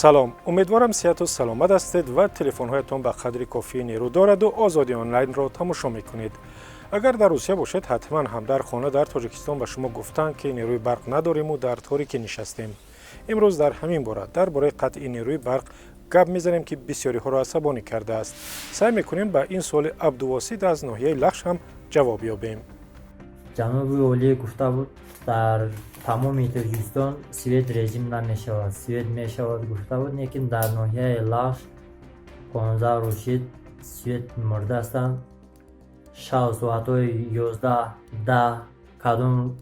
Салом, умедворам, сиҳату саломат ҳастед ва телефонҳоятон ба қадри кофӣ нерӯ дораду Озодӣ Онлайнро тамошо мекунед. Агар дар Русия бошед, ҳатман ҳам дар хона дар Тоҷикистон ба шумо гуфтанд, ки нерӯи барқ надориму дар торикӣ нишастем. Имрӯз дар ҳамин бора, дар бораи қатъи нерӯи барқ гап мезанем, ки бисёриҳоро асабонӣ кардааст. Саъй мекунем, ба ин суоли Абдувосит аз ноҳияи Лахш ҳам ҷавоб ёбем. Ҷаноби олӣ гуфта буд, дар тамоми Тоҷикистон свет режим намешавад, свет мешавад, гуфта буд. Лекин дар ноҳияи Лахш 15 рӯз шид, свет мурдаастанд. Шав соатҳои 11, 10, кадом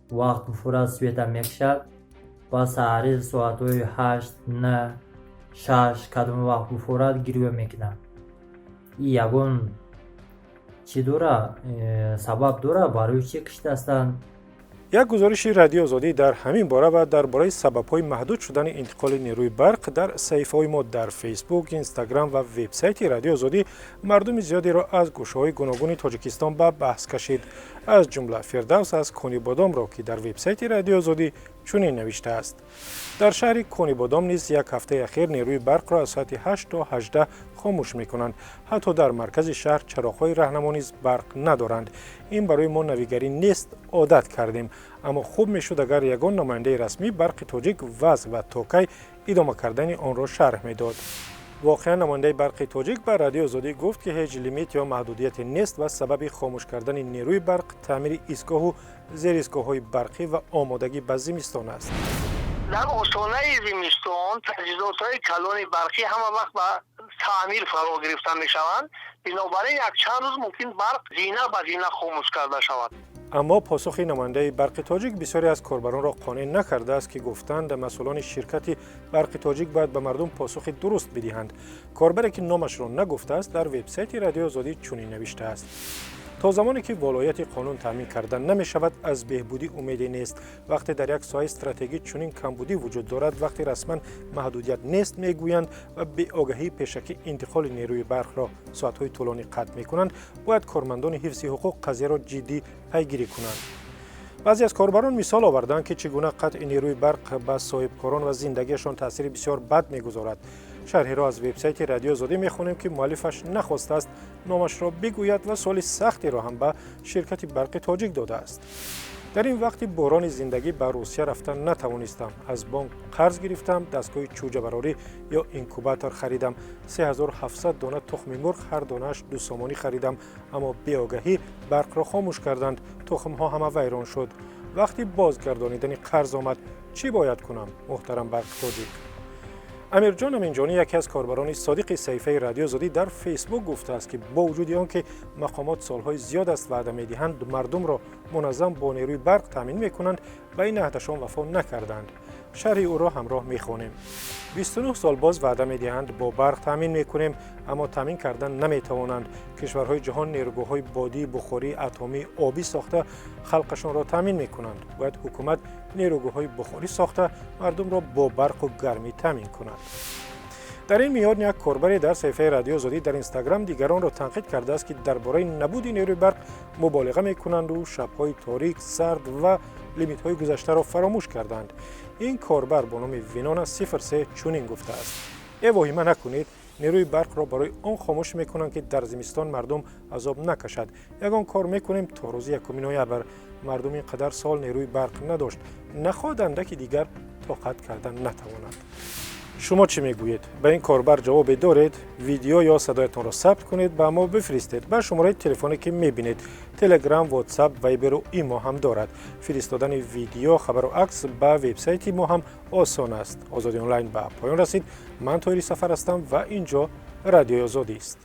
вақт фурад, света мекушад ва саҳари соатҳои 8, 9, 6, кадом вақт буфурад, гирё мекунад. И ягон чӣ дора, сабаб дора, барои чӣ киштаастанд? Як гузориши Радиои Озодӣ дар ҳамин бора ва дар бораи сабабҳои маҳдуд шудани интиқоли нерӯи барқ дар саҳифаҳои мо дар Фейсбук, Инстаграм ва вебсайти Радиои Озодӣ мардуми зиёдеро аз гӯшаҳои гуногуни Тоҷикистон ба баҳс кашид. Аз ҷумла Фирдавс аз Конибодомро, ки дар вебсайти Радиои Озодӣ чунин навиштааст: «Дар шаҳри Конибодом низ як ҳафтаи ахир нерӯи барқро аз соати 8 то 18 хомӯш мекунанд. Ҳатто дар маркази шаҳр чароғҳои раҳнамо низ барқ надоранд. Ин барои мо навигарӣ нест, одат кардем. Аммо хуб мешуд, агар ягон намояндаи расмии Барқи Тоҷик вазъ ва то кай идома кардани онро шарҳ медод». Воқеан, намояндаи Барқи Тоҷик ба Радиои Озодӣ гуфт, ки ҳеҷ лимит ё маҳдудияте нест ва сабаби хомӯш кардани нерӯи барқ таъмири истгоҳу зеристгоҳҳои барқӣ ва омодагӣ ба зимистон аст. Дар остонаи зимистон таҷҳизотҳои калони барқӣ ҳама вақт ба таъмир фаро гирифта мешаванд. Бинобар ин якчанд рӯз мумкин барқ зина ба зина хомӯш карда шавад. Аммо посухи намояндаи Барқи Тоҷик бисёре аз корбаронро қонеъ накардааст, ки гуфтанд, масъулони ширкати Барқи Тоҷик бояд ба мардум посухи дуруст бидиҳанд. Корбаре, ки номашро нагуфтааст, дар вебсайти Радиои Озодӣ чунин навиштааст: «То замоне ки волояти қонун таъмин карда намешавад, аз беҳбудӣ умеде нест. Вақте дар як соҳаи стратегӣ чунин камбудӣ вуҷуд дорад, вақте расман маҳдудият нест мегӯянд ва беогаҳии пешакӣ интиқоли нерӯи барқро соатҳои тӯлонӣ қатъ мекунанд, бояд кормандони ҳифзи ҳуқуқ қазияро ҷиддӣ пайгирӣ кунанд». Баъзе аз корбарон мисол оварданд, ки чӣ гуна қатъи нерӯи барқ ба соҳибкорон ва зиндагиашон таъсири бисёр бад мегузорад. Шарҳеро аз вебсайти Радиои Озодӣ мехонем, ки муаллифаш нахостааст номашро бигӯяд ва суоли сахтеро ҳам ба ширкати Барқи Тоҷик додааст: «Дар ин вақти бӯҳрони зиндагӣ ба Русия рафта натавонистам. Аз бонк қарз гирифтам, дастгоҳи чӯҷабарорӣ ё инкубатор харидам, 3700 дона тухми мурғ, ҳар донааш 2 сомонӣ, харидам. Аммо беогаҳӣ барқро хомӯш карданд, тухмҳо ҳама вайрон шуд. Вақти бозгардонидани қарз омад. Чӣ бояд кунам, муҳтарам Барқи Тоҷик?» Амирҷон Аминҷонӣ, яке аз корбарони содиқи саҳифаи Радиои Озодӣ дар Фейсбук, гуфтааст, ки бо вуҷуди он ки мақомот солҳои зиёд аст ваъда медиҳанд, мардумро муназзам бо нерӯи барқ таъмин мекунанд, ба ин аҳдашон вафо накарданд. Шарҳи ӯро ҳамроҳ мехонем: «29 сол боз ваъда медиҳанд, бо барқ таъмин мекунем, аммо таъмин кардан наметавонанд. Кишварҳои ҷаҳон нерӯгоҳҳои бодӣ, бухорӣ, атомӣ, обӣ сохта, халқашонро таъмин мекунанд. Бояд ҳукумат нерӯгоҳҳои бухорӣ сохта, мардумро бо барқу гармӣ таъмин кунад». Дар ин миён як корбаре дар саҳифаи Радиои Озодӣ дар Инстаграм дигаронро танқид кардааст, ки дар бораи набуди нерӯи барқ муболиға мекунанду шабҳои торик, сард ва лимитҳои гузаштаро фаромӯш карданд. Ин корбар бо номи Винона 03 чунин гуфтааст: «Э, воҳима накунед. Нерӯи барқро барои он хомӯш мекунанд, ки дар зимистон мардум азоб накашад. Ягон кор мекунем то рӯзи 1 ноябр. Мардум ин қадар сол нерӯи барқ надошт, нахоҳад андаки дигар тоқат кардан натавонад». Шумо чӣ мегӯед? Ба ин корбар ҷавобе доред? Видео ё садоятонро сабт кунед, ба мо бифиристед ба шумораи телефоне, ки мебинед. Телеграм, Ватсап, Вайберу Имо ҳам дорад. Фиристодани видео, хабару акс ба вебсайти мо ҳам осон аст. Озодӣ Онлайн ба поён расид. Ман Тоҳири Сафар ҳастам ва ин ҷо Радиои Озодист.